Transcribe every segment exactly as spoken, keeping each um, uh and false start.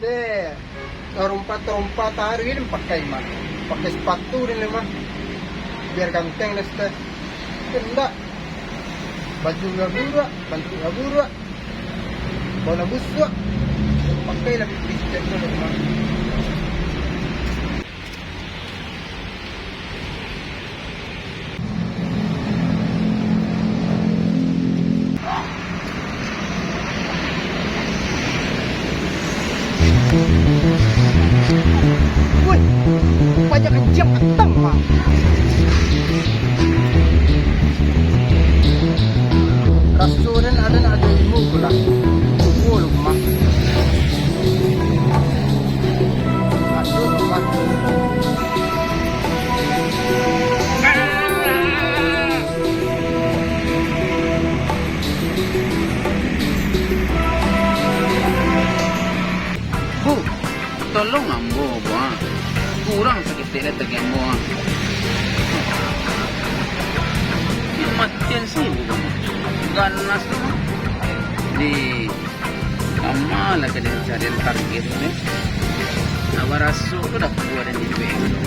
Eh, tarompa-tarompa taruih den pakai mah. Pakai sepatu den mah. Biar ganteng den sudah. Indak. Baju lah buruak, bantuak lah buruak. Bau lah busuak. Pakai lah P P T setiap hari mah. Woi, banyak kencang datang, Mak. Raso den ado nak ado ilmu pulo. Kumpul, Mak. Masuk, Mak. Bu, tolong ambo, Bu, ah. Kurang saketek lai tagih ambo, ah. Matian sih, Bu, ganas tu, ah. Di Kama lah ka den carian target tu, eh. Nak baraso tu dah kaluar dari B P M tu.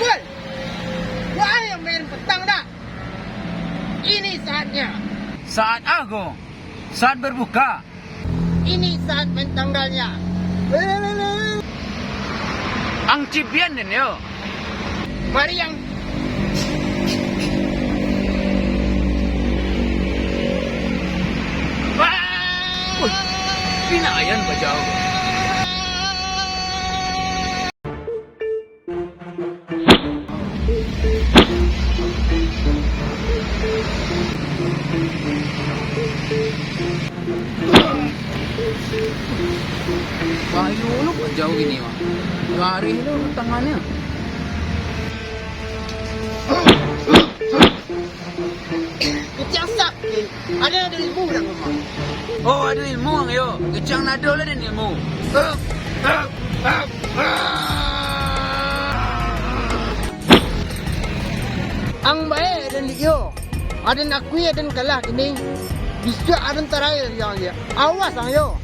Woi! Wah, yang main petang dah! Ini saatnya. Saat ago. Saat berbuka. Ini saat main tanggalnya. Ang cibian den yo. Mari ang. Wah! Wih, pinayan bajauah. Bayu lu kok jauah gini, Mak? Garis lu tangannya. Kecil asap, eh. Ada, ada ilmu dah, Mak. Oh, ado ilmu ang yo. Kecang nado lah den ilmu. Ang bae aden di iyo. Aden akui aden kalah kini. Bisuak aden tarai yang dia. Awas ang yo.